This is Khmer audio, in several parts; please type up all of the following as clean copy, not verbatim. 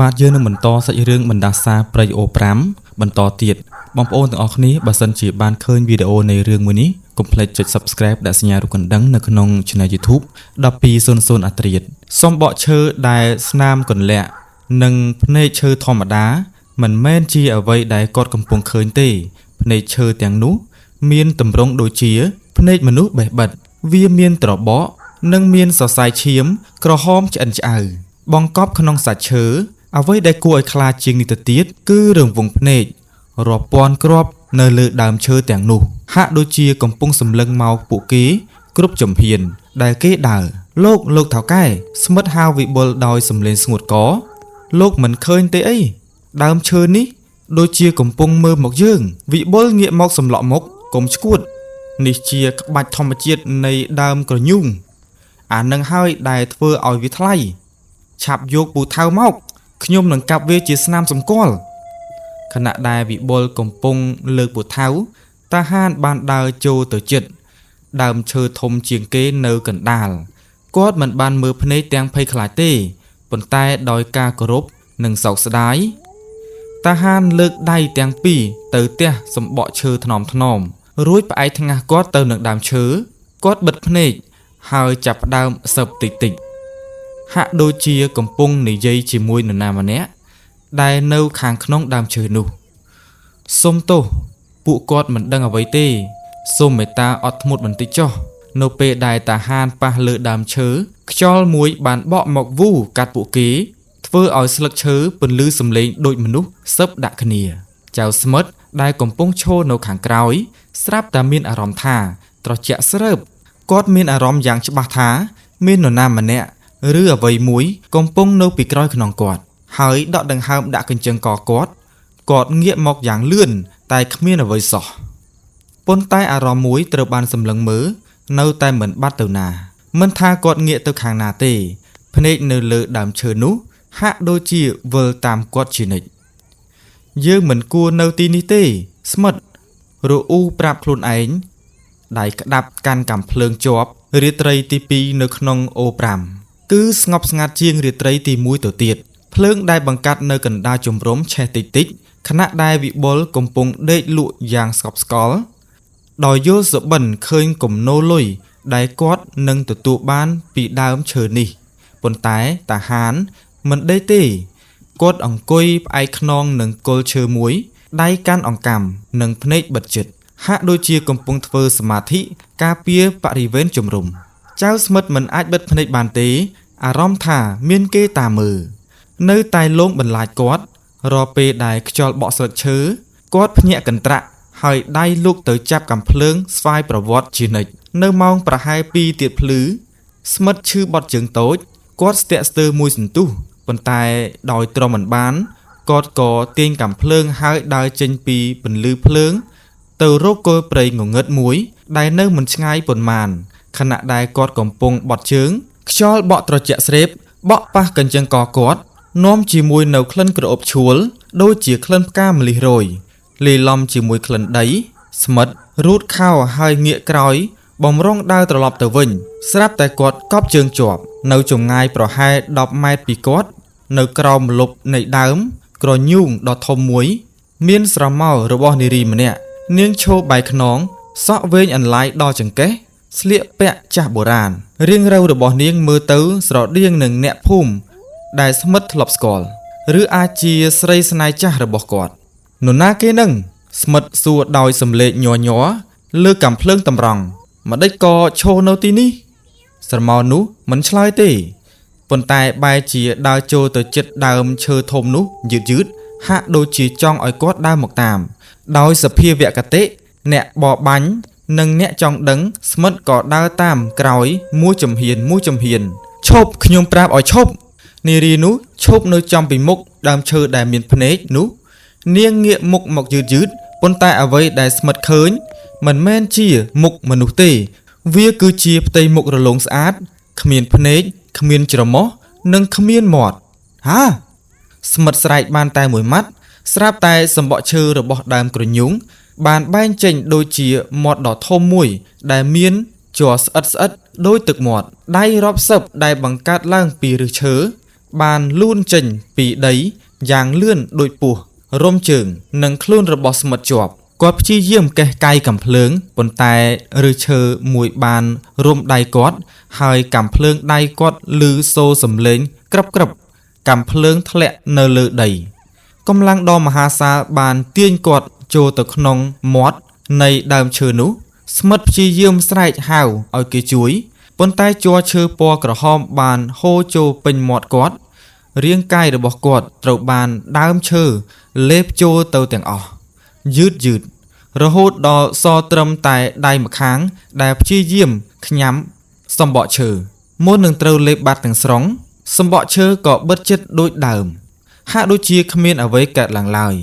បាទយើងនឹងបន្តសាច់រឿងបណ្ដាសាព្រៃអូ5បន្តទៀតបងប្អូនទាំងអស់គ្នាបើសិនជាបានឃើញវីដេអូនៃរឿងមួយនេះកុំភ្លេចចុច Subscribe ដាក់សញ្ញារូបកណ្ដឹងនៅក្នុង Channel YouTube 1200អាត្រៀតសូមបកឈើដែលស្នាមកន្លាក់និងភ្នែកឈើធម្មតាមិនមែនជាអ្វីដែលគាត់កំពុងឃើញទេភ្នែកឈើទាំងនោះមានទម្រង់ដូចជាភ្នែកមនុស្សបេះបិទវាមានត្របកនិងមានសរសៃឈាមក្រហមឆ្អិនឆ្អៅបង្កប់ក្នុងសាច់ឈើអ្វីដែលគួរឲ្យខ្លាចជាងនេះទៅទៀតគឺរង្វង់ភ្នែករាប់ពាន់គ្រាប់នៅលើដើមឈើទាំងនោះហាក់ដូចជាកំពុងសម្លឹងមកពួកគេគ្រប់ជំហានដែលគេដើរលោកលោកថៅកែស្មិតហៅវិបុលដោយសំឡេងស្ងួតកលោកមិនឃើញទេអីដើមឈើនេះដូចជាកំពុងមើលមកយើងវិបុលងាកមកសម្លក់មុខកុំឈួតនេះជាក្បាច់ធម្មជាតិនៃដើមក្រញូងអានឹងហើយដែលធ្វើឲ្យវាថ្លៃឆាប់យកពូថៅមកខ្ញុំនឹងកាប់វាជាស្នាមសម្គាល់ខណៈដែលវិបុលកំពុងលើកពូថៅតាហានបានដើរចូលទៅជិតដើមឈើធំជាងគេនៅកណ្ដាលគាត់មិនបានមើលភ្នែកទាំងភ័យខ្លាចទេប៉ុន្តែដោយការគោរពនិងសោកស្ដាយតាហានលើកដៃទាំងពីរទៅទះសម្បកឈើថ្នមថ្នមរួចផ្អែកថ្ងាសគាត់ទៅនឹងដើមឈើគាត់បិទភ្នែកហើយចាប់ផ្ដើមសើបតិចតិចហាក់ដូចជាកំពុងនិយាយជាមួយនរណាម្នាក់ដែលនៅខាងក្នុងដើមឈើនោះសូមទោសពួកគាត់មិនដឹងអ្វីទេសូមមេត្តាអត់ធ្មត់បន្តិចចុះនៅពេលដែលតាហានប៉ះលើដើមឈើខ្យល់មួយបានបក់មកវូកាត់ពួកគេធ្វើឲ្យស្លឹកឈើពន្លឺសំឡេងដូចមនុស្សសឹបដាក់គ្នាចៅស្មិតដែលកំពុងឈរនៅខាងក្រោយស្រាប់តែមានអារម្មណ៍ថាត្រជាក់ស្រើបគាត់មានអារម្មណ៍យ៉ាងច្បាស់ថាមាននរណាម្នាក់ឬអ្វីមួយកំពុងនៅពីក្រោយខ្នងគាត់ហើយដកដង្ហើមដាក់កញ្ចឹងកគាត់គាត់ងាកមកយ៉ាងលឿនតែគ្មានអ្វីសោះប៉ុន្តែអារម្មណ៍មួយត្រូវបានសម្លឹងមើលនៅតែមិនបាត់ទៅណាមិនថាគាត់ងាកទៅខាងណាទេភ្នែកនៅលើដើមឈើនោះហាក់ដូចជាវិលតាមគាត់ជានិច្ចយើងមិនគួរនៅទីនេះទេស្មិតរអ៊ូប្រាប់ខ្លួនឯងដៃក្តាប់កាន់កាំភ្លើងជាប់រាត្រីទី2នៅក្នុងអូ5គឺស្ងប់ស្ងាត់ជាងរាត្រីទី1ទៅទៀតភ្លើងដែលបង្កាត់នៅកណ្ដាលជំរំឆេះតិចតិចខណៈដែលវិបុលកំពុងដេកលក់យ៉ាងស្កប់ស្កល់ដោយយល់សុបិនឃើញគំនោលុយដែលគាត់នឹងទទួលបានពីដើមឈើនេះប៉ុន្តែតាហានមិនដេកទេគាត់អង្គុយផ្អែកខ្នងនឹងគល់ឈើមួយដៃកាន់អង្កាំនិងភ្នែកបិទជិតហាក់ដូចជាកំពុងធ្វើសមាធិការពារបរិវេណជំរំចៅស្មិតមិនអាចបិទភ្នែកបានទេអារម្មណ៍ថាមានគេតាមមើលនៅតែលងបន្លាចគាត់រាល់ពេលដែលខ្យល់បក់ស្លឹកឈើគាត់ភ្ញាក់កន្ត្រាក់ហើយដៃលូកទៅចាប់កាំភ្លើងស្វ័យប្រវត្តិជានិច្ចនៅម៉ោងប្រហែល2ទៀតភ្លឺស្មិតឈឺបត់ជើងតូចគាត់ស្ទាក់ស្ទើរមួយសន្ទុះប៉ុន្តែដោយទ្រាំមិនបានគាត់ក៏ទាញកាំភ្លើងហើយដើរចេញពីពន្លឺភ្លើងទៅរកគល់ព្រៃងងឹតមួយដែលនៅមិនឆ្ងាយប៉ុន្មានខណៈដែលគាត់កំពុងបត់ជើងខ្យល់បក់ត្រជាក់ស្រេបបក់ប៉ះកញ្ចឹងកគាត់នាំជាមួយនៅក្លិនក្រអូបឈួលដូចជាក្លិនផ្កាម្លិះរយលាយឡំជាមួយក្លិនដីស្មិតរូតខោហើយងាកក្រោយបំរុងដើរត្រឡប់ទៅវិញស្រាប់តែគាត់កប់ជើងជាប់នៅចម្ងាយប្រហែល10ម៉ែត្រពីគាត់នៅក្រោមម្លប់នៃដើមក្រញូងដ៏ធំមួយមានស្រមោលរបស់នារីម្នាក់នាងឈរបែរខ្នងសក់វែងអន្លាយដល់ចង្កេះស្លៀកពាក់ចាស់បុរាណរាងរៅរបស់នាងមើលទៅស្រដៀងនឹងអ្នកភូមិដែលស្មិតធ្លាប់ស្គាល់ឬអាចជាស្រីស្នេហ៍ចាស់របស់គាត់នរណាគេនឹងស្មិតសួរដោយសំឡេងញ័រញ័រលើកកាំភ្លើងតម្រង់ម្ដេចក៏ឈរនៅទីនេះស្រមោលនោះមិនឆ្លើយទេប៉ុន្តែបែរជាដើរចូលទៅជិតដើមឈើធំនោះយឺតយឺតហាក់ដូចជាចង់ឲ្យគាត់ដើរមកតាមដោយសភាវគតិអ្នកបរបាញ់និងអ្នកចង់ដឹងស្មិតក៏ដើរតាមក្រោយមួយជំហានមួយជំហានឈប់ខ្ញុំប្រាប់ឲ្យឈប់នារីនោះឈប់នៅចំពីមុខដើមឈើដែលមានភ្នែកនោះនាងងាកមុខមកយឺតយឺតប៉ុន្តែអ្វីដែលស្មិតឃើញមិនមែនជាមុខមនុស្សទេវាគឺជាផ្ទៃមុខរលោងស្អាតគ្មានភ្នែកគ្មានច្រមុះនិងគ្មានមាត់ហាស្មិតស្រែកបានតែមួយម៉ាត់ស្រាប់តែសម្បកឈើរបស់ដើមក្រញូងបានបែងចេញដូចជាមាត់ដ៏ធំមួយដែលមានជ័រស្អិតស្អិតដូចទឹកមាត់ដៃរាប់សិបដែលបង្កើតឡើងពីឫសឈើ បានលូនចេញពីដីយ៉ាងលឿនដូចពស់រុំជើងនិងខ្លួនរបស់ស្មិតជាប់គាត់ព្យាយាមកេះកាយកាំភ្លើងប៉ុន្តែឫសឈើមួយបានរុំដៃគាត់ហើយកាំភ្លើងដៃគាត់ឮសូរសំឡេងក្រឹបក្រឹបកាំភ្លើងធ្លាក់នៅលើដីកម្លាំងដ៏មហាសាលបានទាញគាត់ចូលទៅក្នុងមាត់នៃដើមឈើនោះស្មិតព្យាយាមស្រែកហៅឲ្យគេជួយប៉ុន្តែជ័រឈើពណ៌ក្រហមបានហូរចូលពេញមាត់គាត់រាងកាយរបស់គាត់ត្រូវបានដើមឈើលេបចូលទៅទាំងអស់យឺតយឺតរហូតដល់សល់ត្រឹមតែដៃម្ខាងដែលព្យាយាមខ្ញាំសម្បកឈើមុននឹងត្រូវលេបបាត់ទាំងស្រុងសម្បកឈើក៏បិទជិតដូចដើមហាក់ដូចជាគ្មានអ្វីកើតឡើងឡើយ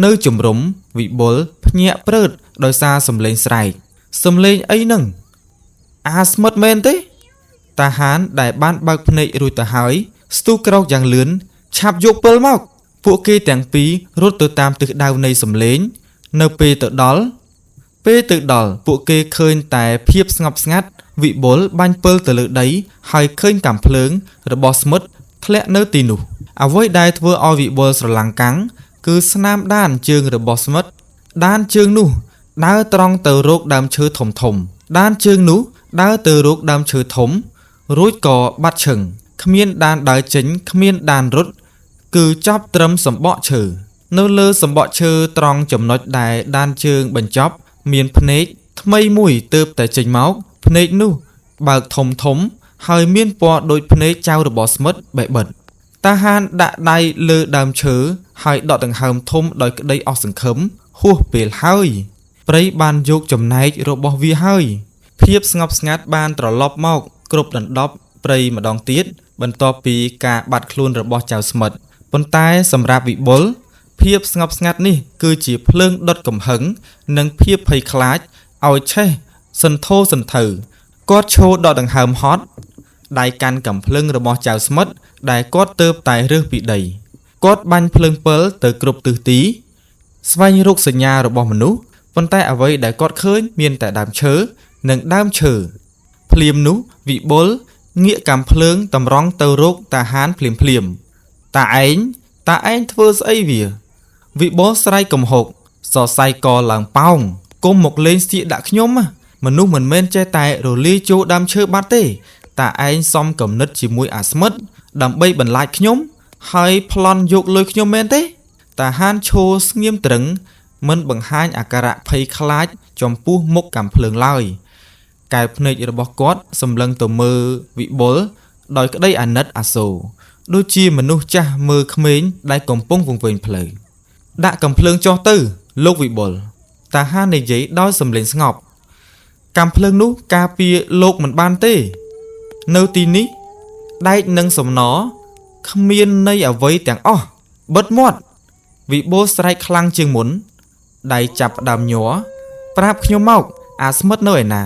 នៅជំរំវិបុលភ្ញាក់ព្រឺតដោយសារសំឡេងស្រែកសំឡេងអីនឹងអាស្មិតមែនទេតាហានដែលបានបើកភ្នែករួចទៅហើយស្ទុះក្រោកយ៉ាងលឿនឆាប់យកពិលមកពួកគេទាំងពីររត់ទៅតាមទិសដៅនៃសំឡេងនៅពេលទៅដល់ពួកគេឃើញតែភាពស្ងប់ស្ងាត់វិបុលបាញ់ពិលទៅលើដីហើយឃើញកាំភ្លើងរបស់ស្មិតធ្លាក់នៅទីនោះអ្វីដែលធ្វើឲ្យវិបុលស្រឡាំងកាំងគឺស្នាមដានជើងរបស់ស្មិតដានជើងនោះដើរត្រង់ទៅរកដើមឈើធំធំដានជើងនោះដើរទៅរកដើមឈើធំរួចក៏បាត់ឈឹងគ្មានដានដើរចេញគ្មានដានរត់គឺចប់ត្រឹមសម្បកឈើនៅលើសម្បកឈើត្រង់ចំណុចដែលដានជើងបញ្ចប់មានភ្នែកថ្មីមួយទើបតែចេញមកភ្នែកនោះបើកធំធំហើយមានពណ៌ដូចភ្នែកចៅរបស់ស្មិតបេះបិទតាហានដាក់ដៃលើដើមឈើហើយដកដង្ហើមធំដោយក្តីអស់សង្ឃឹមហួសពេលហើយព្រៃបានយកចំណែករបស់វាហើយភាពស្ងប់ស្ងាត់បានត្រឡប់មកគ្រប់ដណ្ដប់ព្រៃម្ដងទៀតបន្ទាប់ពីការបាត់ខ្លួនរបស់ចៅស្មិតប៉ុន្តែសម្រាប់វិបុលភាពស្ងប់ស្ងាត់នេះគឺជាភ្លើងដុតកំហឹងនិងភាពភ័យខ្លាចឲ្យឆេះសន្ធោសន្ធៅគាត់ឈរដកដង្ហើមហត់ដៃកាន់កាំភ្លើងរបស់ចៅស្មិតដែលគាត់ទើបតែរើសពីដីគាត់បាញ់ភ្លើងពិលទៅគ្រប់ទិសទីស្វែងរកសញ្ញារបស់មនុស្សប៉ុន្តែអ្វីដែលគាត់ឃើញមានតែដើមឈើនិងដើមឈើភ្លាមនោះវិបុលងាកកាំភ្លើងតម្រង់ទៅរកតាហានភ្លាមភ្លាមតាឯងធ្វើស្អីវាវិបុលស្រែកកំហុកសរសៃកឡើងប៉ោងគុំមកលេងសៀកដាក់ខ្ញុំមនុស្សមិនមែនចេះតែរលាយចូលដើមឈើបាត់ទេតាឯងសំគំនិតជាមួយអាស្មិតដើម្បីបន្លាចខ្ញុំហើយប្លន់យកលុយខ្ញុំមែនទេតាហានឈរស្ងៀមត្រឹងមិនបង្ហាញអាការៈភ័យខ្លាចចំពោះមុខកាំភ្លើងឡើយកែវភ្នែករបស់គាត់សម្លឹងទៅមើលវិបុលដោយក្តីអាណិតអាសូរដូចជាមនុស្សចាស់មើលក្មេងដែលកំពុងវង្វេងផ្លូវដាក់កាំភ្លើងចុះទៅលោកវិបុលតាហាននិយាយដោយសំឡេងស្ងប់កាំភ្លើងនោះការពារលោកមិនបានទេនៅទីនេះដែកនិងសំណគ្មានន័យអ្វីទាំងអស់បិទមាត់វិបុលស្រែកខ្លាំងជាងមុនដៃចាប់ផ្ដើមញ័រប្រាប់ខ្ញុំមកអាស្មិតនៅឯណា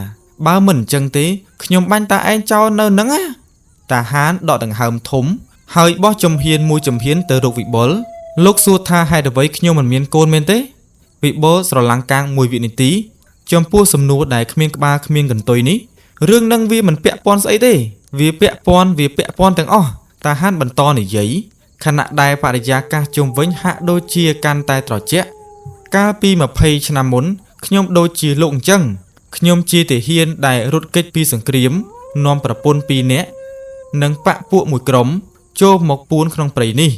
បើមិនអញ្ចឹងទេខ្ញុំបាញ់តាឯងចោលនៅនឹងណាតាហានដកដង្ហើមធំហើយបោះជំហានមួយជំហានទៅរកវិបុលលោកសួរថាហេតុអ្វីខ្ញុំមិនមានកូនមែនទេវិបុលស្រឡាំងកាងមួយវិនាទីចំពោះសំណួរដែលគ្មានក្បាលគ្មានកន្ទុយនេះរឿងនឹងវាមិនពាក់ព័ន្ធស្អីទេវាពាក់ព័ន្ធទាំងអស់តាហានបន្តនិយាយខណៈដែលបរិយាកាសជុំវិញហាក់ដូចជាកាន់តែត្រជាក់កាលពី20ឆ្នាំមុនខ្ញុំដូចជាលោកអញ្ចឹងខ្ញុំជាទាហានដែលរត់គេចពីសង្គ្រាមនាំប្រពន្ធ2នាក់និងបក្សពួកមួយក្រុមចូលមកពួនក្នុងព្រៃនេះ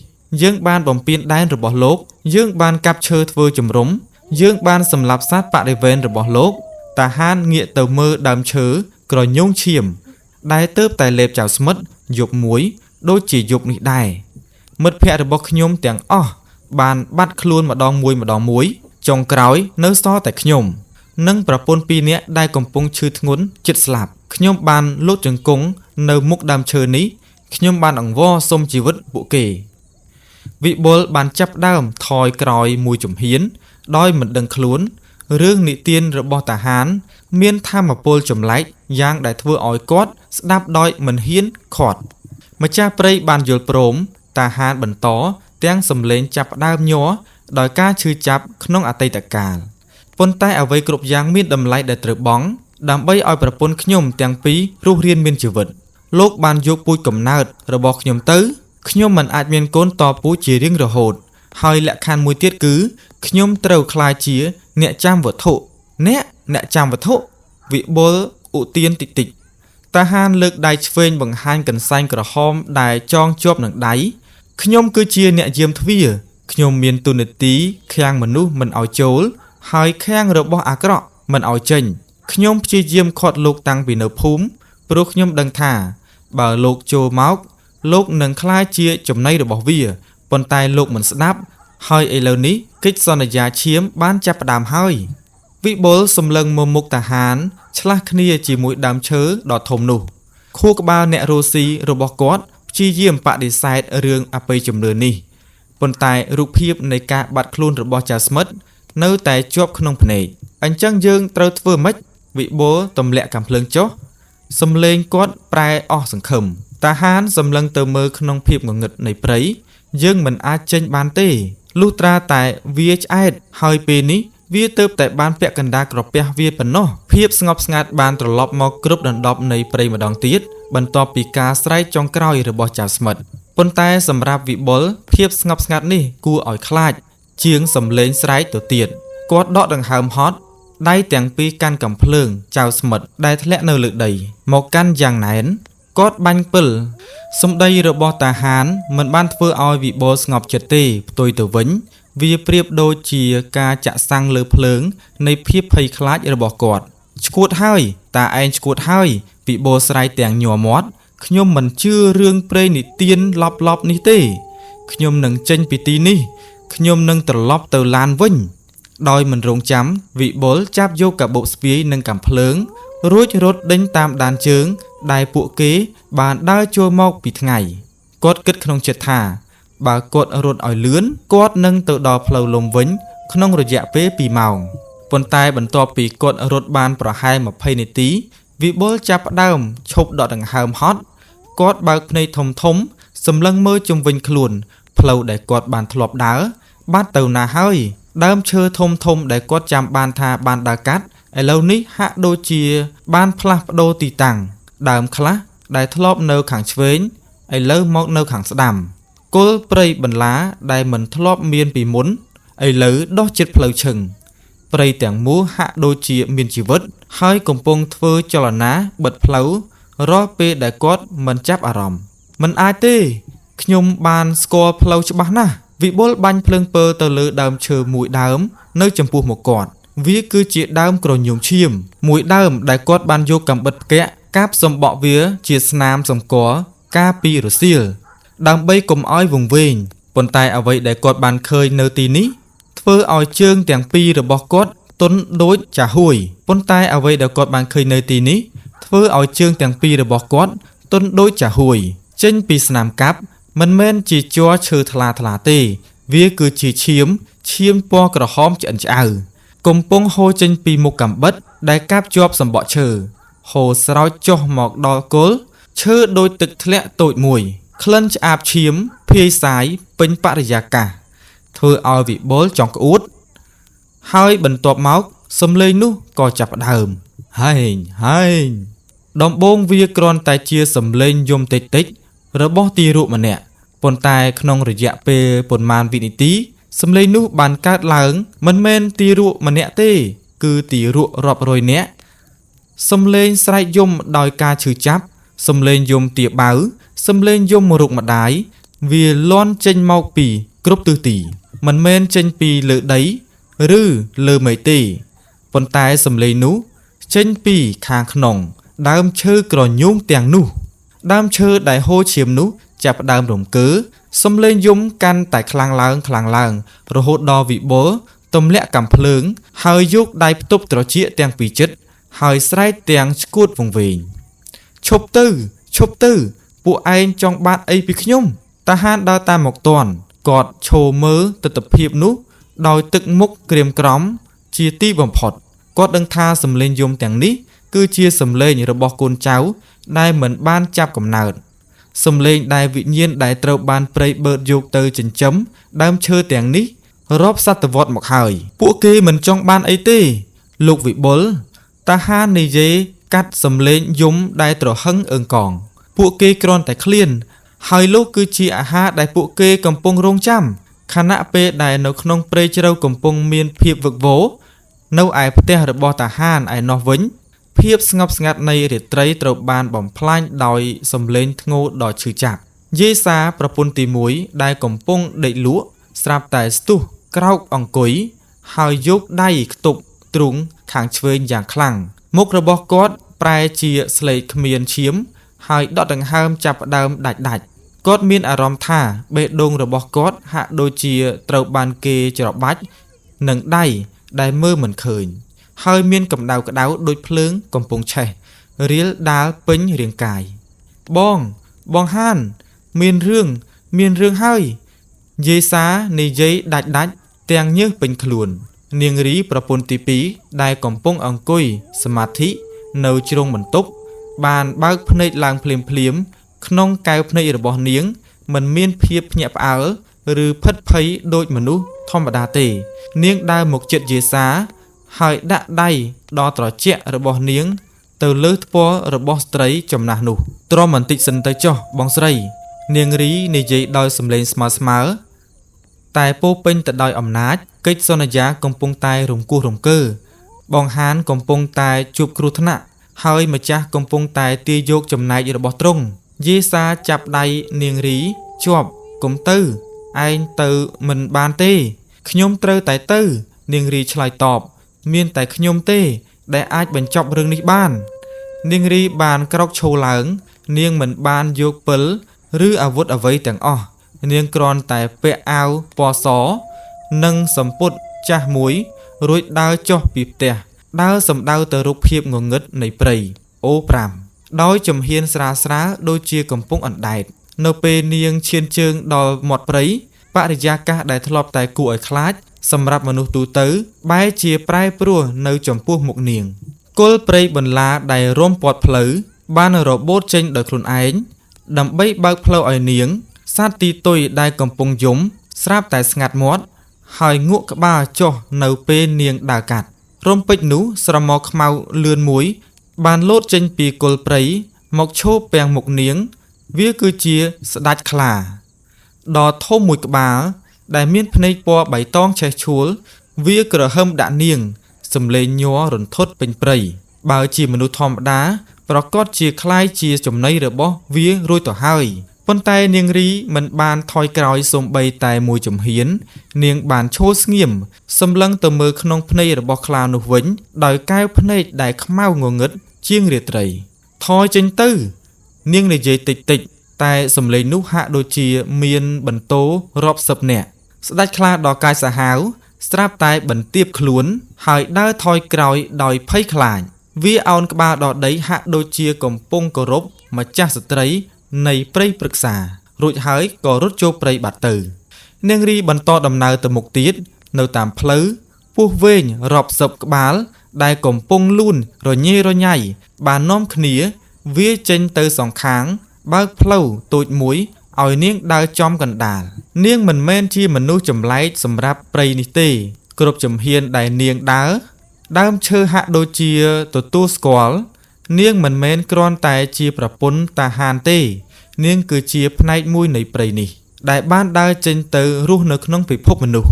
យើងបានបំពេញដែនរបស់លោកយើងបានកាប់ឈើធ្វើជំរំយើងបានសម្លាប់សត្វបរិវេណរបស់លោកតាហានងាកទៅមើលដើមឈើក្រញូងឈាមដែលទើបតែលេបចៅស្មិតយប់មួយដូចជាយប់នេះដែរមិត្តភក្តិរបស់ខ្ញុំទាំងអស់បានបាត់ខ្លួនម្ដងមួយចុងក្រោយនៅសល់តែខ្ញុំនិងប្រពន្ធ2នាក់ដែលកំពុងឈឺធ្ងន់ជិតស្លាប់ខ្ញុំបានលូតជង្គង់នៅមុខដើមឈើនេះខ្ញុំបានអង្វរសុំជីវិតពួកគេវិបុលបានចាប់ដើមថយក្រោយមួយជំហានដោយមិនដឹងខ្លួនរឿងនិទានរបស់តាហានមានធម៌ពលចម្លែកយ៉ាងដែលធ្វើឲ្យគាត់ស្ដាប់ដោយមិនហ៊ានខាត់ម្ចាស់ព្រៃបានយល់ព្រមតាហានបន្តទាំងសំឡេងចាប់ដើមញ័រដោយការឈឺចាប់ក្នុងអតីតកាលប៉ុន្តែអ្វីគ្រប់យ៉ាងមានតម្លៃដែលត្រូវបង់ដើម្បីឲ្យប្រពន្ធខ្ញុំទាំងពីររស់រានមានជីវិតលោកបានយកពូជកំណើតរបស់ខ្ញុំទៅ ខ្ញុំមិនអាចមានកូនតពូជជារៀងរហូត ហើយលក្ខខណ្ឌមួយទៀតគឺខ្ញុំត្រូវក្លាយជាអ្នកចាំវត្ថុអ្នកអ្នកចាំវត្ថុវិបុលឧទានតិចតិចតាហានលើកដៃឆ្វេងបង្ហាញកន្សែងក្រហមដែលចងជាប់នឹងដៃខ្ញុំគឺជាអ្នកយាមទ្វារខ្ញុំមានទូនាទីខាំងមនុស្សមិនឲ្យចូល ហើយខាំងរបស់អាក្រក់មិនឲ្យចេញខ្ញុំព្យាយាមឃាត់លោកតាំងពីនៅភូមិព្រោះខ្ញុំដឹងថា បើលោកចូលមក លោកនឹងក្លាយជាចំណីរបស់វាប៉ុន្តែលោកមិនស្ដាប់ ហើយឥឡូវនេះកិច្ចសន្យាឈាមបានចាប់ផ្ដើមហើយវិបុលសម្លឹងមកមុខតាហាន ឆ្លាស់គ្នាជាមួយដើមឈើដ៏ធំនោះខួរក្បាលអ្នករស់ស៊ីរបស់គាត់ព្យាយាមបដិសេធរឿងអបិយជំនឿនេះប៉ុន្តែរូបភាពនៃការបាត់ខ្លួនរបស់ចៅស្មិតនៅតែជាប់ក្នុងភ្នែកអញ្ចឹងយើងត្រូវធ្វើម៉េចវិបុលទម្លាក់កាំភ្លើងចុះសំឡេងគាត់ប្រែអស់សង្ឃឹមតាហានសម្លឹងទៅមើលក្នុងភាពងងឹតនៃព្រៃយើងមិនអាចចេញបានទេលុះត្រាតែវាឆ្អែតហើយពេលនេះវាទៅតែបានពាក់កណ្ដាលក្រពះវាប៉ុណ្ណោះភាពស្ងប់ស្ងាត់បានត្រឡប់មកគ្រប់ដណ្ដប់នៃព្រៃម្ដងទៀតបន្ទាប់ពីការស្រែកចុងក្រោយរបស់ចៅស្មិតប៉ុន្តែសម្រាប់វិបុលភាពស្ងប់ស្ងាត់នេះគួរឲ្យខ្លាចជាងសំឡេងស្រែកទៅទៀតគាត់ដកដង្ហើមហត់ដៃទាំងពីរកាន់កាំភ្លើងចៅស្មិតដែលធ្លាក់នៅលើដីមកកាន់យ៉ាងណែនគាត់បាញ់ពិលសម្ដីរបស់តាហានមិនបានធ្វើឲ្យវិបុលស្ងប់ចិត្តទេផ្ទុយទៅវិញវាប្រៀបដូចជាការចាក់សាំងលើភ្លើងនៃភាពភ័យខ្លាចរបស់គាត់ឈួតហើយតាឯងឈួតហើយវិបុលស្រែកទាំងញ័រមាត់ខ្ញុំមិនជឿរឿងព្រេងនិទានឡប់ៗនេះទេខ្ញុំនឹងចេញពីទីនេះខ្ញុំនឹងត្រឡប់ទៅឡានវិញដោយមិនរងចាំវិបុលចាប់យកកាបូបស្ពាយនិងកាំភ្លើងរួចរត់ដេញតាមដានជើងដែលពួកគេបានដើរចូលមកពីថ្ងៃគាត់គិតក្នុងចិត្តថាបើគាត់រត់ឲ្យលឿនគាត់នឹងទៅដល់ផ្លូវលំវិញក្នុងរយៈពេល2ម៉ោងប៉ុន្តែបន្ទាប់ពីគាត់រត់បានប្រហែល20នាទីវិបុលចាប់ផ្ដើមឈប់ដកដង្ហើមហត់គាត់បើកភ្នែកធំធំសម្លឹងមើលជុំវិញខ្លួនផ្លូវដែលគាត់បានធ្លាប់ដើរបាត់ទៅណាហើយដើមឈើធំធំដែលគាត់ចាំបានថាបានដើរកាត់ឥឡូវនេះហាក់ដូចជាបានផ្លាស់ប្ដូរទីតាំងដើមខ្លះដែលធ្លាប់នៅខាងឆ្វេងឥឡូវមកនៅខាងស្ដាំគល់ព្រៃបន្លាដែលមិនធ្លាប់មានពីមុនឥឡូវដោះចិត្តផ្លូវឈឹងព្រៃទាំងមូលហាក់ដូចជាមានជីវិតហើយកំពុងធ្វើចលនាបិទផ្លូវរាល់ពេលដែលគាត់មិនចាប់អារម្មណ៍មិនអាចទេខ្ញុំបានស្គាល់ផ្លូវច្បាស់ណាស់វិបុលបាញ់ភ្លើងពិលទៅលើដើមឈើមួយដើមនៅចំពោះមុខគាត់វាគឺជាដើមក្រញូងឈាមមួយដើមដែលគាត់បានយកកាំបិតផ្គាក់កាប់សម្បកវាជាស្នាមសម្គាល់ការពីរសៀលដើម្បីកុំឲ្យវង្វេងប៉ុន្តែអ្វីដែលគាត់បានឃើញនៅទីនេះធ្វើឲ្យជើងទាំងពីររបស់គាត់ទន់ដូចចាហួយប៉ុន្តែអ្វីដែលគាត់បានឃើញនៅទីនេះធ្វើឲ្យជើងទាំងពីររបស់គាត់ទន់ដូចចាហួយចេញពីស្នាមកាប់មិនមែនជាជ័រឈើថ្លាថ្លាទេវាគឺជាឈាមឈាមពណ៌ក្រហមឆ្អិនឆ្អៅកំពុងហូរចេញពីមុខកាំបិតដែលកាប់ជាប់សម្បកឈើហូរស្រោចចុះមកដល់គល់ឈើដូចទឹកធ្លាក់តូចមួយក្លិនឆ្អាបឈាមភាយសាយពេញបរិយាកាសធ្វើឲ្យវិបុលចង់ក្អួតហើយបន្ទាប់មកសំឡេងនោះក៏ចាប់ផ្ដើមហែងហែងដំបូងវាគ្រាន់តែជាសំឡេងយំតិចតិចរបស់ទារកម្នាក់ប៉ុន្តែក្នុងរយៈពេលប៉ុន្មានវិនាទីសំឡេងនោះបានកើតឡើងមិនមែនទារកម្នាក់ទេគឺទារករាប់រយនាក់សំឡេងស្រែកយំដោយការឈឺចាប់សំឡេងយំទាបៅសំឡេងយំរុកម្ដាយវាលាន់ចេញមកពីគ្រប់ទិសទីមិនមែនចេញពីលើដីឬលើមេឃទេប៉ុន្តែសំឡេងនោះចេញពីខាងក្នុងដើមឈើក្រញូងទាំងនោះដើមឈើដែលហូរឈាមនោះចាប់ផ្ដើមរំកើសំឡេងយំកាន់តែខ្លាំងឡើងខ្លាំងឡើងរហូតដល់វិបុលទម្លាក់កាំភ្លើងហើយយកដៃផ្ទប់ត្រចៀកទាំងពីរចិត្តហើយស្រែកទាំងឆ្កួតវង្វេងឈប់ទៅឈប់ទៅពួកឯងចង់បានអីពីខ្ញុំតាហានដើរតាមមកទាន់គាត់ឈរមើលទិដ្ឋភាពនោះដោយទឹកមុខក្រៀមក្រំជាទីបំផុតគាត់ដឹងថាសំឡេងយំទាំងនេះគឺជាសំឡេងរបស់កូនចៅដែលមិនបានចាប់កំណើតសំឡេងដែលវិញ្ញាណដែលត្រូវបានព្រៃបឺតយកទៅចិញ្ចឹមដើមឈើទាំងនេះរាប់សតវត្សមកហើយពួកគេមិនចង់បានអីទេលោកវិបុលតាហាននិយាយកាត់សំឡេងយំដែលទ្រហឹងអឹងកងពួកគេគ្រាន់តែឃ្លាន ហើយលោកគឺជាអាហារដែលពួកគេកំពុងរង់ចាំខណៈពេលដែលនៅក្នុងព្រៃជ្រៅកំពុងមានភាពវឹកវរនៅឯផ្ទះរបស់តាហានឯណោះវិញភាពស្ងប់ស្ងាត់នៃរាត្រីត្រូវបានបំផ្លាញដោយសំឡេងធ្ងោដ៏ឈឺចាប់យាយសាប្រពន្ធទី1ដែលកំពុងដេកលក់ស្រាប់តែស្ទុះក្រោកអង្គុយហើយយកដៃខ្ទប់ទ្រូងខាងឆ្វេងយ៉ាងខ្លាំងមុខរបស់គាត់ប្រែជាស្លេកគ្មានឈាមហើយដកដង្ហើមចាប់ផ្ដើមដាច់ៗគាត់មានអារម្មណ៍ថាបេះដូងរបស់គាត់ហាក់ដូចជាត្រូវបានគេច្របាច់នឹងដៃដែលមើលមិនឃើញហើយមានកម្ដៅក្ដៅដូចភ្លើងកំពុងឆេះរៀលដាលពេញរាងកាយបងបងហានមានរឿងមានរឿងហើយយាយសានិយាយដាច់ៗទាំងញើសពេញខ្លួននាងរីប្រពន្ធទី2ដែលកំពុងអង្គុយសមាធិនៅជ្រុងបន្ទប់បានបើកភ្នែកឡើងភ្លាមៗក្នុងកែវភ្នែករបស់នាងមិនមានភាពភ្ញាក់ផ្អើលឬភិតភ័យដូចមនុស្សធម្មតាទេនាងដើរមកជិតយាយសាហើយដាក់ដៃដ៏ត្រជាក់របស់នាងទៅលើថ្ពាល់របស់ស្ត្រីចំណាស់នោះទ្រាំបន្តិចសិនទៅចុះបងស្រីនាងរីនិយាយដោយសំឡេងស្មើៗតែពោពេញទៅដោយអំណាចកិច្ចសន្យាកំពុងតែរង្គោះរង្គើបងហានកំពុងតែជួបគ្រោះថ្នាក់ហើយម្ចាស់កំពុងតែទាយយកចំណែករបស់ទ្រង់យាយសាចាប់ដៃនាងរីជាប់កុំទៅឯងទៅមិនបានទេខ្ញុំត្រូវតែទៅនាងរីឆ្លើយតបមានតែខ្ញុំទេដែលអាចបញ្ចប់រឿងនេះបាននាងរីបានក្រោកឈរឡើងនាងមិនបានយកពិលឬអាវុធអ្វីទាំងអស់នាងគ្រាន់តែពាក់អាវពណ៌សនិងសំពត់ចាស់មួយរួចដើរចុះពីផ្ទះដើរសំដៅទៅរូបភាពងងឹតនៃព្រៃអូ5ដោយជំហានស្រាលស្រាលដូចជាកំពុងអណ្ដែតនៅពេលនាងឈានជើងដល់មាត់ព្រៃបរិយាកាសដែលធ្លាប់តែគួរឲ្យខ្លាចសម្រាប់មនុស្សទូទៅបែរជាប្រែប្រួលនៅចំពោះមុខនាងគល់ព្រៃបន្លាដែលរំពាត់ផ្លូវបានរបូតចេញដោយខ្លួនឯងដើម្បីបើកផ្លូវឲ្យនាងសត្វទីទុយដែលកំពុងយំស្រាប់តែស្ងាត់មាត់ហើយងក់ក្បាលចុះនៅពេលនាងដើរកាត់រំពេចនោះស្រមោខ្មៅលឿនមួយបានលោតចេញពីគល់ព្រៃមកឈោពាំងមុខនាងវាគឺជាស្ដេចខ្លាដ៏ធំមួយក្បាលដែលមានភ្នែកពណ៌បៃតងឆេះឆួលវាក្រហឹមដាក់នាងសំឡេងញ័ររន្ធត់ពេញព្រៃបើជាមនុស្សធម្មតាប្រកាសជាคล้ายជាចំណីរបស់វារួចទៅហើយប៉ុន្តែនាងរីមិនបានថយក្រោយសូម្បីតែមួយជំហាននាងបានឈរស្ងៀមសម្លឹងទៅមើលក្នុងភ្នែករបស់ខ្លានោះវិញដោយកែវភ្នែកដែលខ្មៅងងឹតជាងរាត្រីថយចេញទៅនាងនិយាយតិចតិចតែសំឡេងនោះហាក់ដូចជាមានបន្ទោរាប់សិបនាក់ស្ដេចខ្លាដ៏កាចសាហាវស្រាប់តែបន្ទាបខ្លួនហើយដើរថយក្រោយដោយភ័យខ្លាចវាអោនក្បាលដល់ដីហាក់ដូចជាកំពុងគោរពម្ចាស់ស្ត្រីនៃព្រៃព្រឹក្សារួចហើយក៏រត់ចូលព្រៃបាត់ទៅនាងរីបន្តដំណើរទៅមុខទៀតនៅតាមផ្លូវពស់វែងរាប់សិបក្បាលដែលកំពុងលូនរញ៉េរញ៉ៃបាននាំគ្នាវាចេញទៅសងខាងបើកផ្លូវតូចមួយឲ្យនាងដើរចំកណ្ដាលនាងមិនមែនជាមនុស្សចម្លែកសម្រាប់ព្រៃនេះទេគ្រប់ជំហានដែលនាងដើរដើមឈើហាក់ដូចជាទទួលស្គាល់នាងមិនមែនគ្រាន់តែជាប្រពន្ធតាហានទេនាងគឺជាផ្នែកមួយនៃព្រៃនេះដែលបានដើរចេញទៅរស់នៅក្នុងពិភពមនុស្ស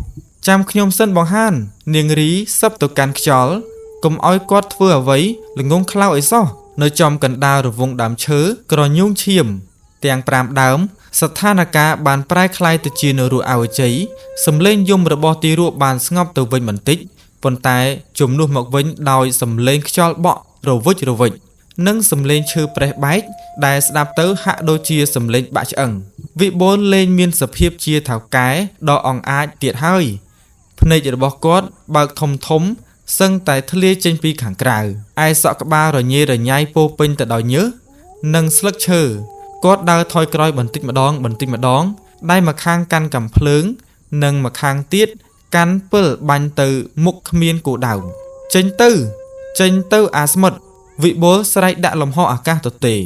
ចាំខ្ញុំសិនបងហាននាងរីសឹបទៅកាន់ខ្យល់កុំឲ្យគាត់ធ្វើអ្វីល្ងងខ្លៅអីសោះនៅចំកណ្ដាលរវងដើមឈើក្រញូងឈាមទាំង5ដើមស្ថានភាពបានប្រែក្លាយទៅជានរកអវជ័យសំឡេងយំរបស់ទារកបានស្ងប់ទៅវិញបន្តិចប៉ុន្តែជំនួសមកវិញដោយសំឡេងខ្យល់បក់រវិចរវិចនិងសំឡេងឈើប្រេះបែកដែលស្ដាប់ទៅហាក់ដូចជាសំឡេងបាក់ឆ្អឹងវិបុលលែងមានសភាពជាថៅកែដ៏អង្អាចទៀតហើយភ្នែករបស់គាត់បើកធំធំសឹងតែធ្លាយចេញពីខាងក្រៅឯសក់ក្បាលរញ៉េរញ៉ៃពោពេញទៅដោយញើសនិងស្លឹកឈើគាត់ដើរថយក្រោយបន្តិចម្ដងបន្តិចម្ដងដៃម្ខាងកាន់កាំភ្លើងនិងម្ខាងទៀតកាន់ពិលបាញ់ទៅមុខគ្មានគោលដៅចេញទៅចេញទៅអាស្មិតវិបុលស្រែកដាក់លំហអាកាសទទេ